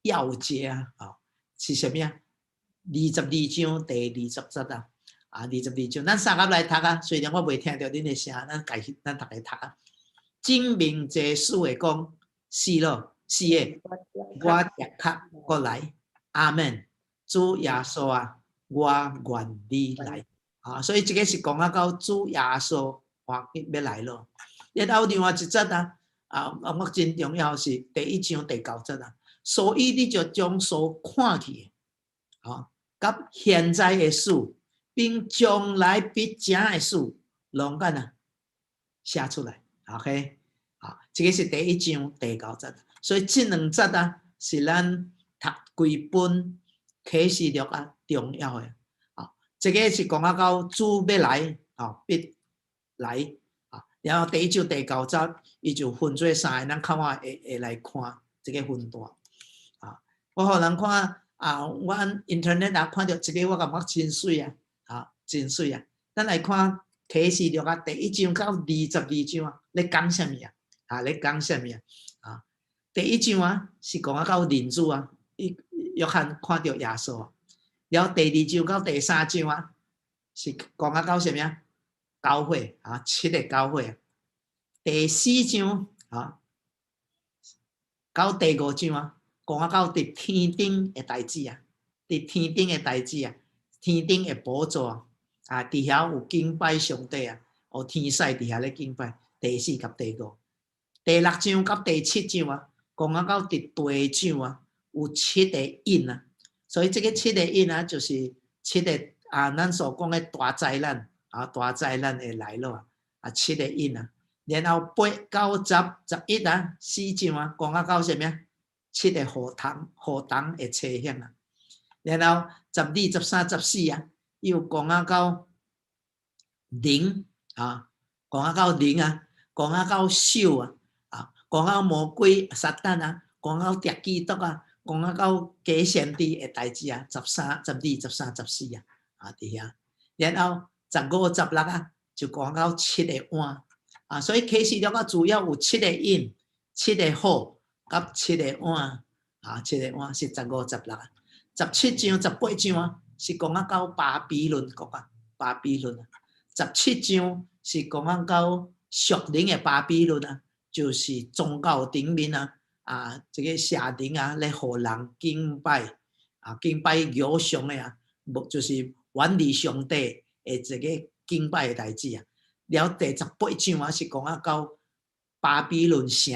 要節啊，啊，是啥物啊？22章第20節啊，啊，二十二章，咱三合來讀啊。雖然我袂聽著恁的聲，咱家己咱逐家讀啊。證明這事會講是咯，是的，我的確閣來。阿門。主耶穌啊，我願你來啊！所以這個是講啊到主耶穌話欲來咯。然後另外一節啊，啊，我真重要是第一章第九節啊。所以你就將所看見的，啊，佮現在的事，並將來必成的事，攏按呢寫出來。OK，啊，這個是第一章第九節。所以這兩節啊，是咱讀規本啟示錄啊重要的。啊，這個是講啊到主欲來，啊，必來啊。然後第一章第九節，伊就分做三個，咱較晚會會來看這個分段。啊，我予人看啊，我按 internet 啊看著這個，我感覺真媠啊，啊，真媠啊。咱來看啟示錄啊，第一章到22章啊，咧講啥物啊？啊，咧講啥物啊？啊，第一章啊是講啊到人子啊，伊約翰看著耶穌。然後第二章到第三章啊，是講啊到啥物啊？教會啊，七個教會啊。第四章啊，到第五章啊，講啊到佇天頂的代誌啊，佇天頂的代誌啊，天頂的寶座啊，啊，佇遐有敬拜上帝啊，有天使佇遐咧敬拜。第四佮第五，第六章佮第七章啊，講啊到佇地上啊，有七個印啊，所以這個七個印啊，就是七個啊，咱所講的大災難啊，大災難會來咯啊，七個印啊，然後八九十十一啊，四章啊，講啊到啥物啊？七個禍蟲禍蟲的邪險啊，然後12、13、14啊，又講啊到靈啊，講啊到靈啊，講啊到獸啊，啊，講到魔鬼撒旦啊，講到敵基督啊，講啊到假先知的代誌啊，13、12、13、14啊，啊，佇遐，然後15、16啊，就講到七個碗啊，所以啟示錄啊，主要有七個印、七個火、佮七個碗啊，七個碗是15、16啊，17章、18章啊，是講啊到巴比倫國啊，巴比倫啊，十七章是講啊到屬靈的巴比倫啊，就是宗教頂面啊，啊，這個邪靈啊，咧予人敬拜啊，敬拜偶像的啊，無就是遠離上帝的這個敬拜的代誌啊。了第十八章啊，是講啊到巴比倫城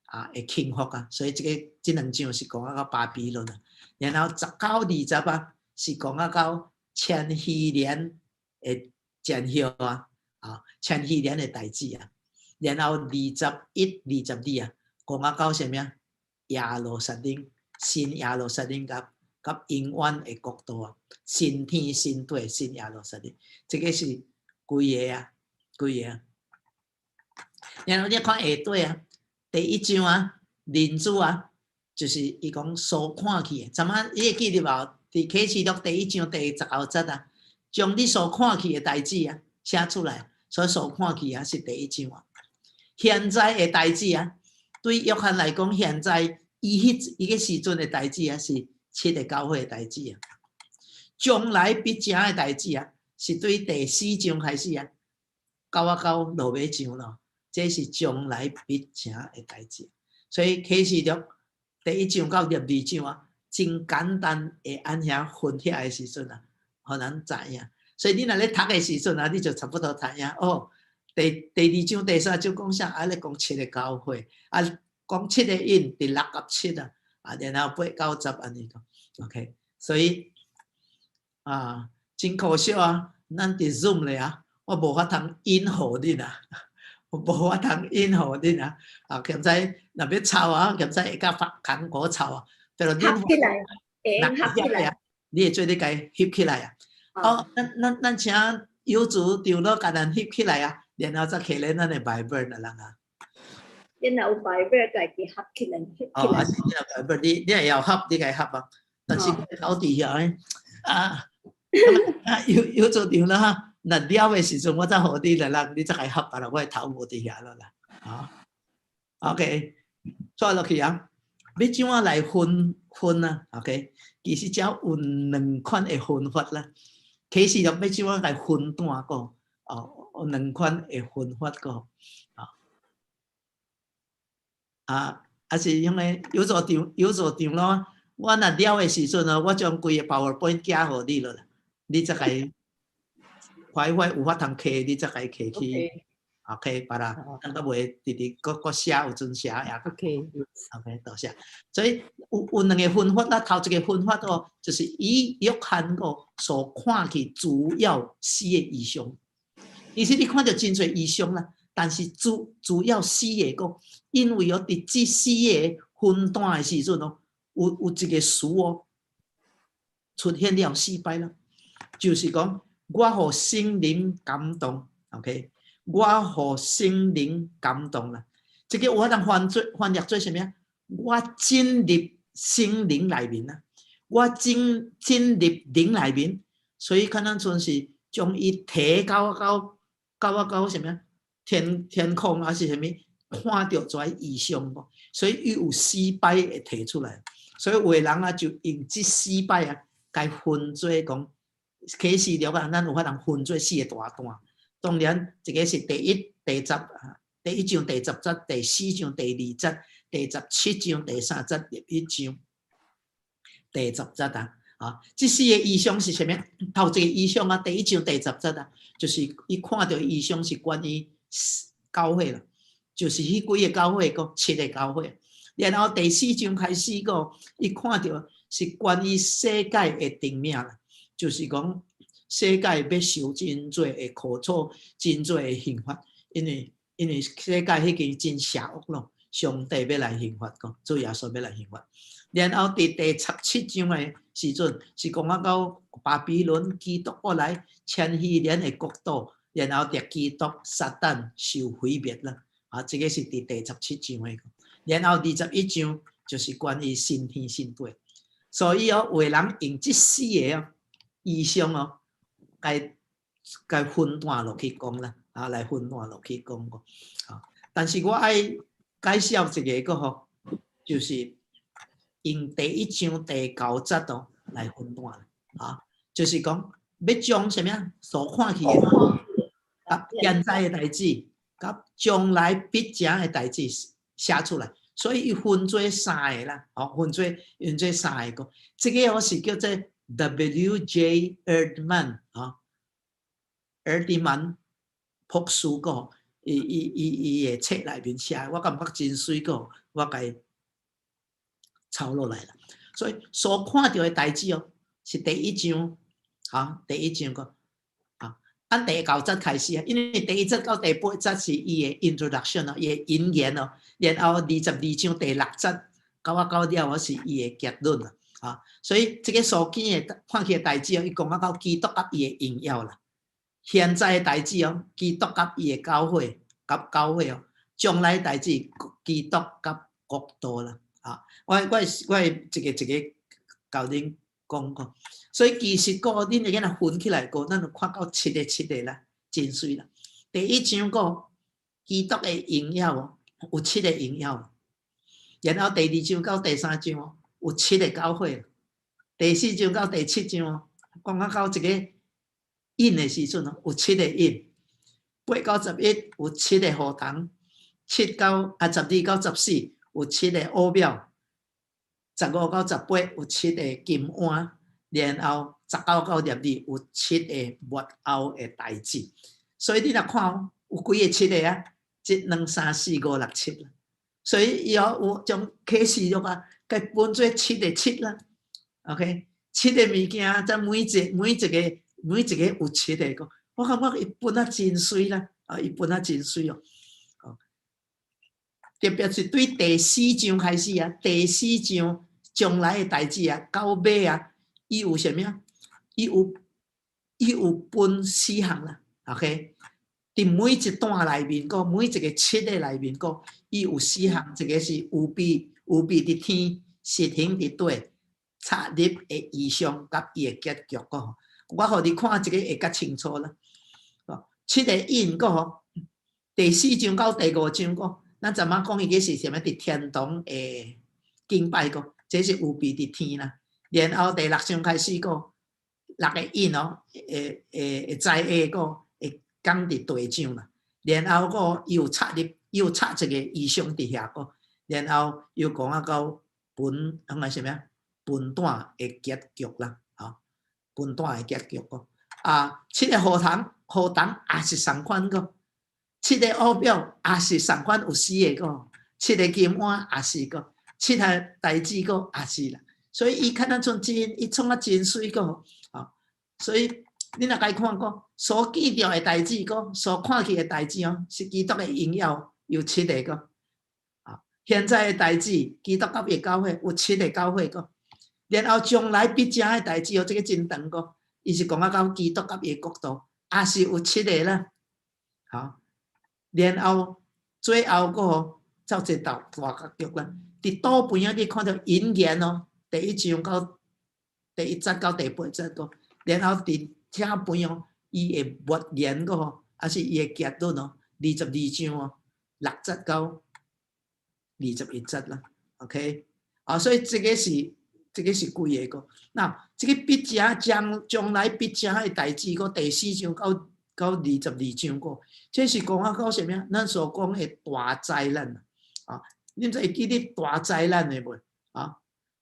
啊會傾覆啊，所以這個這兩章是講啊到巴比倫啊。然後19、20啊，是講啊到千禧年的前後啊，啊，千禧年的代誌啊。然後21、22啊，講啊到啥物啊？耶路撒冷，新耶路撒冷佮佮永遠的國度啊，新天新地，新耶路撒冷，這個是規个啊，規个啊。然後你看下底啊，第一章啊，人子啊，就是伊講所看見的，怎啊？你會記得無？佇啟示錄第一章第十九節啊，將你所看見的代誌啊寫出來，所以所看見啊是第一章啊。現在的代誌啊，對約翰來講，現在伊彼伊個時陣的代誌啊，是七個教會的代誌啊。將來必成的代誌啊，是對第四章開始啊，到啊到落尾章咯。這是將來必成的代誌。所以啟示錄第一章到12章啊，真簡單會按遐分遐的時陣啊，予咱知影。所以你若咧讀的時陣啊，你就差不多知影哦。第二章、第三章講啥？啊，咧講七個教會，啊，講七個印，佇六佮七啊，啊，然後八九十按呢講，OK。所以啊，真可惜啊，咱佇 Zoom 咧啊，我無法通印予恁啊，我無法通印予恁啊。啊，現在若欲抄啊，現在會較發艱苦抄啊。合起來，會合起來。你會做你共翕起來啊？哦，咱咱咱請有主長老共咱翕起來啊，然後再摕來咱的 Bible 的人啊。你若有 Bible，家己合起來，翕起來。哦，啊是你若 Bible，你會曉合，你共合啊。但是頭佇遐啊，啊有有做長老哈，若了的時陣，我才予你來人，你才共合啊啦，我的頭無佇遐了啦。啊，OK，煞落去啊，欲怎啊來分分啊？OK，其實遮有兩款的分法啦。啟示錄欲怎啊來分段個？哦，有兩款的分法個。啊，啊，啊是因為有做長有做長老，我若了的時陣哦，我將規個 PowerPoint 寄予你咯啦，你才共快快有法通摕，你才共摕去。OK，別啦，等閣袂直直閣閣寫有陣寫也。 OK。 OK，多謝。所以有兩個分法啦，頭一個分法哦，就是以約翰個所看去主要四個異象。其實你看著真濟異象啦，但是主要四個個，因為哦，佇這四個分段的時陣哦，有一個詞哦，出現了四擺啦，就是講我予聖靈感動，OK。我予聖靈感動啦，這個有法通翻譯做啥物啊？我進入聖靈內面啦，我進入靈內面，所以可能像是將伊提到啥物啊？天空還是啥物？看著這異象無？所以伊有四擺會提出來，所以有的人啊就用這四擺啊，共分做講啟示錄啊，咱有法通分做四個大段。當然，這個是第一、第十，第一章第十節，第四章第二節，第17章第三節，第一章第十節啊。啊，這四個異象是啥物？頭一個異象啊，第一章第十節啊，就是伊看著異象是關於教會啦，就是彼幾个教會，閣七個教會。然後第四章開始個，伊看著是關於世界的定命啦，就是講世界欲受真濟的苦楚，真濟的刑罰，因為世界彼經真邪惡咯，上帝欲來刑罰講，主耶穌欲來刑罰。然後佇第十七章的時陣，是講啊到巴比倫基督過來千禧年的國度，然後佇基督撒旦受毀滅啦。啊，這個是佇第十七章的。然後21章就是關於新天新地。所以哦，有的人用這四個哦異象哦，共分段落去講啦，啊，來分段落去講個。啊，但是我愛介紹一個個吼，就是用第一章第九節哦來分段啊，就是講欲將啥物啊所看去的，佮現在的代誌，佮將來必成的代誌寫出來，所以伊分做三個啦，哦，分做三個。這個我是叫做 W J Erdmann 啊，Erdmann 博士個，伊的冊內面寫，我感覺真媠個，我共抄落來啦。所以所看著的代誌哦，是第一章，啊，第一章個，啊，按第九節開始啊，因為第一節到第八節是伊的 introduction 哦，伊的引言哦，然後22章第六節到啊到了，我是伊的結論啦，啊，所以這個所見的看去的代誌哦，伊講啊到基督佮伊的榮耀啦，現在的代誌哦，基督佮伊的教會佮教會哦，將來代誌基督佮國度啦。啊，我一個一個共恁講過，所以其實個恁會若分起來過，咱就看到七個七個啦，真媠啦。第一章講基督的榮耀哦，有七個榮耀。然後第二章到第三章哦，有七個教會。第四章到第七章哦，講啊到一個印的時陣哦，有七個印。8到11有七個荷塘，七到啊12到14有七個奧廟，15到18有七個金碗，然後19到22有七個末後的代誌。所以你若看哦，有幾个七個啊？一、兩、三、四、五、六、七啦。所以伊哦有將啟示錄啊，共分做七個七啦。OK，七個物件，則每一個有七個個。我感覺伊分啊真媠啦，啊，伊分啊真媠哦。特別是對第四章開始啊，第四章將來的代誌啊，到尾啊，伊有啥物啊？伊有分四項啦。OK，佇每一段內面個，每一個七個內面個，伊有四項，一個是預備佇天，實行佇地，插入的異象佮伊的結局個。我予你看這個會較清楚啦。哦，七個印個吼，第四章到第五章個，咱昨晚講伊個是啥物？佇天堂的敬拜個，這是預備佇天啦。然後第六章開始個，六個印哦，會災厄個會降佇地上啦。然後個又插入，又插一個異象佇遐個，然後又講啊到分，那個啥物啊？分段的結局啦，吼，分段的結局個。啊，七個河童，河童也是仝款個，七个烏表也是仝款有四个個，七个金碗也是個，七項代誌個也是啦。所以伊看咱像真，伊創啊真媠個，啊，所以你若共看講，所見著的代誌個，所看去的代誌哦，是基督的榮耀有七个個。啊，現在的代誌，基督佮伊的教會有七个教會個，然後將來必成的代誌哦，這个真長個，伊是講啊到基督佮伊的國度，也是有七个啦。好，然後最後個吼，造一個大大結局啦。佇倒邊仔你看著引言哦，第一章到第一節到第八節個，然後佇這邊哦，伊的末言個吼，抑是伊的結論哦，22章哦，6節到21節啦。OK，啊，所以這个是幾个個？那這个必成將將來必成的代誌個第四章到22章個，這是講啊到啥物啊？咱所講的大災難啊！恁會記得大災難的無？啊，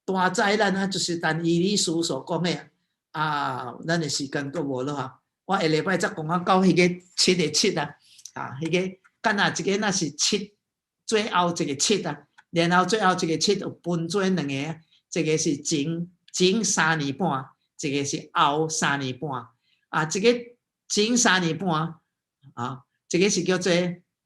大災難啊，就是但以理書所講的啊。咱的時間閣無咯哈。我下禮拜才講啊到彼个七个七啊，啊，彼个敢若一个若是七，最後一个七啊，然後最後一個七有分做兩个，一个是前前三年半，一个是後三年半。啊，這个前三年半啊，這个是叫做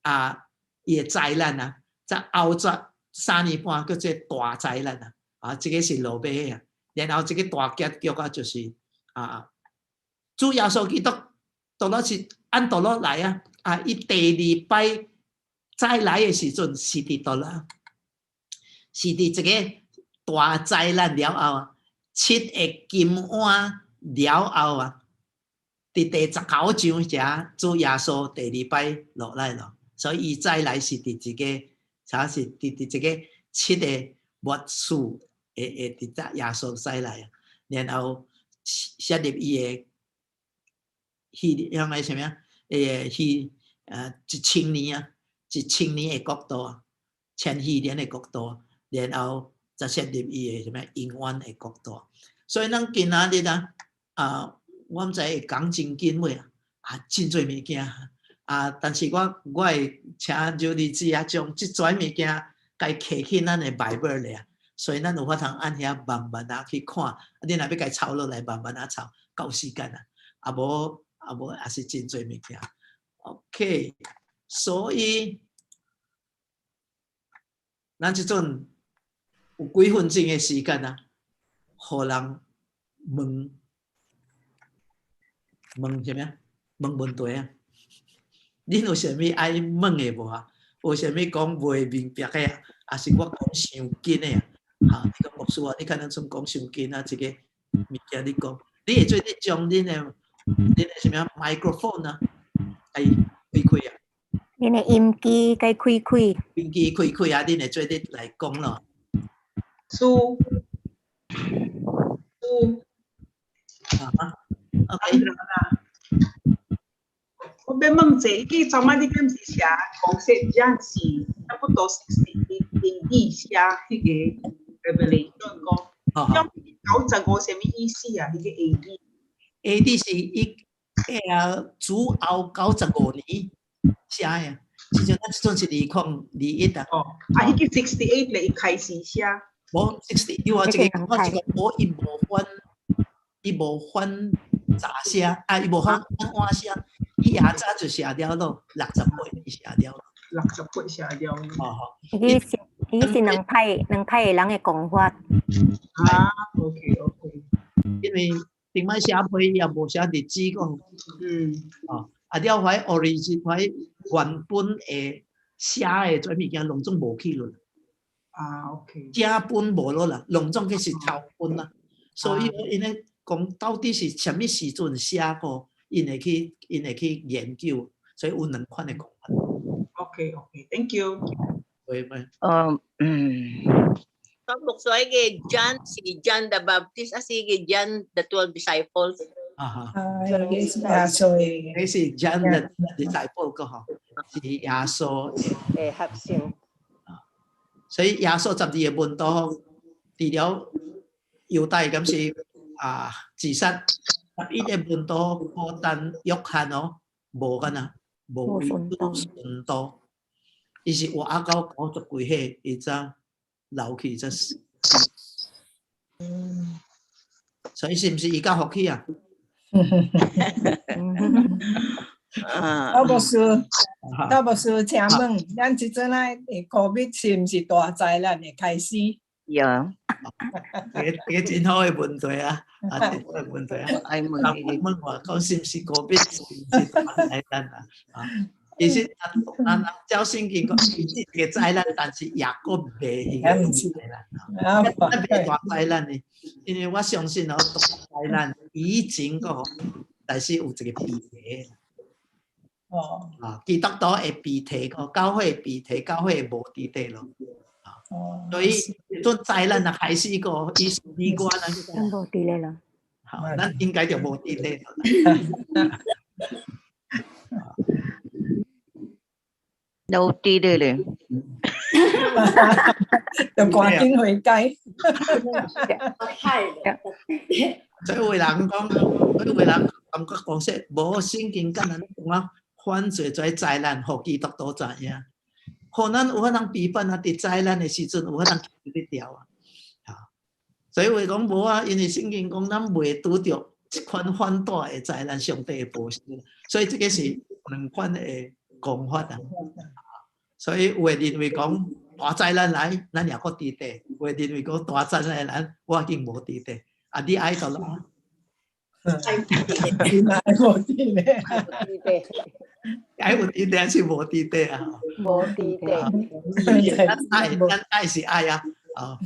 啊，伊的災難啊，再後轉三年半叫做大災難啊，啊，這个是落尾啊，然後這个大結局啊，就是啊，主耶穌基督到了是按倒落來啊，啊，伊第二擺再來的時陣是佇佗啦，是佇這个大災難了後啊，七个金碗了後啊，佇第19章遮，主耶穌第二擺落來咯，所以伊再來是佇這个，啥是佇這个七个末世會佇遮耶穌再來啊，然後設立伊的彼樣個啥物啊？彼1000年啊，一千年的國度啊，千禧年的國度，然後再設立伊的啥物永遠的國度。所以咱今仔日啊，啊，我毋知會講真緊未啊，啊，真濟物件啊，但是我會請柔麗姊啊，將這濟物件共摕去咱的 Bible 裡啊，所以咱有法通按遐慢慢仔去看。啊，你若欲共抄落來，慢慢仔抄，夠時間啊。啊無也是真濟物件。OK，所以咱這陣有幾分鐘的時間啊，予人問問啥物啊？問問題啊？恁有啥物愛問的無啊？有啥物講袂明白的啊？抑是我講傷緊的啊？哈，你講牧師啊，你可能算講傷緊啊，這个物件你講，你會做咧將恁的啥物啊？麥克風啊，共開開啊？恁的音機共開開。音機開開啊！恁會做咧來講咯。蘇蘇啊，OK。我欲問者，伊昨擺你敢是寫講說這是差不多 68 AD 寫彼个 Revelation 講，咁95啥物意思啊？彼个 AD。 AD 是伊主後95年寫的，時陣咱這陣是2021啊。哦，啊，彼个 68 咧，伊開始寫。無 sixty，因為這个我這个我伊無反，伊無反早寫，啊，伊無反晚寫，伊也早就寫了咯，68年寫了。 68寫了。哦吼。伊是兩派的人的講法。啊，OK。因為頂擺寫批也無寫日子講。哦，啊了懷 origin 懷原本的寫的這物件攏總無去了。啊，OK。正本無落啦，攏總去是抄本啦。所以𪜶咧講到底是啥物時陣寫過，𪜶會去研究，所以有兩款的講法。 OK，Thank you。會會。 Pag so kay John, si John the Baptist, ah, si John the 12 disciples. 啊哈。啊，彼个是耶穌的。彼是 John the disciple 個吼，是耶穌的學生。所以耶穌12個門徒，除了猶大敢是啊自殺，11個門徒孤單約翰哦，無敢若無為主殉道，伊是活到90幾歲，伊才老去才死。所以是毋是伊較福氣啊？趙牧師，趙牧師，請問，咱這陣仔的 COVID 是毋是大災難的開始？有。這個真好的問題啊！啊，真好的問題啊！愛問人問我講是毋是 COVID 是毋是大災難啊？啊，其實啊，啊，照聖經講，是一個災難，但是也閣袂彼個災難啊。咱袂大災難呢，因為我相信哦，大災難以前個，但是有一個被提。啊，基督徒會被提個，教會被提，教會無佇底咯。所以陣災難啊開始個，伊是你我咱咱無佇咧咯。好，咱應該就無佇咧咯。有佇咧咧，就趕緊回家。所以有人講，所以有人感覺講說，無聖經敢若講啊，犯罪這災難，予基督徒知影。予咱有法通避免啊！佇災難的時陣有法通避得掉啊！所以話講無啊，因為聖經講咱袂拄著這款反大的災難，上帝會保守。所以這個是兩款的講法啊。所以有的認為講大災難來，咱也閣佇底；有的認為講大災難來，我已經無佇底。啊，你愛倒落？愛無佇咧。愛有佇底還是無佇底啊？無佇底。咱愛，咱愛是愛啊！啊，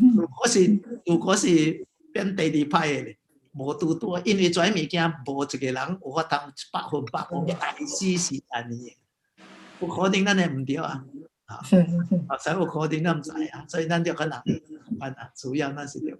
如果是變第二派的咧，無拄拄，因為這物件無一個人有法通100%講開始是按呢的，有可能咱會毋對啊！啊，所以有可能咱毋知啊，所以咱就可能辦啊，主要咱是著。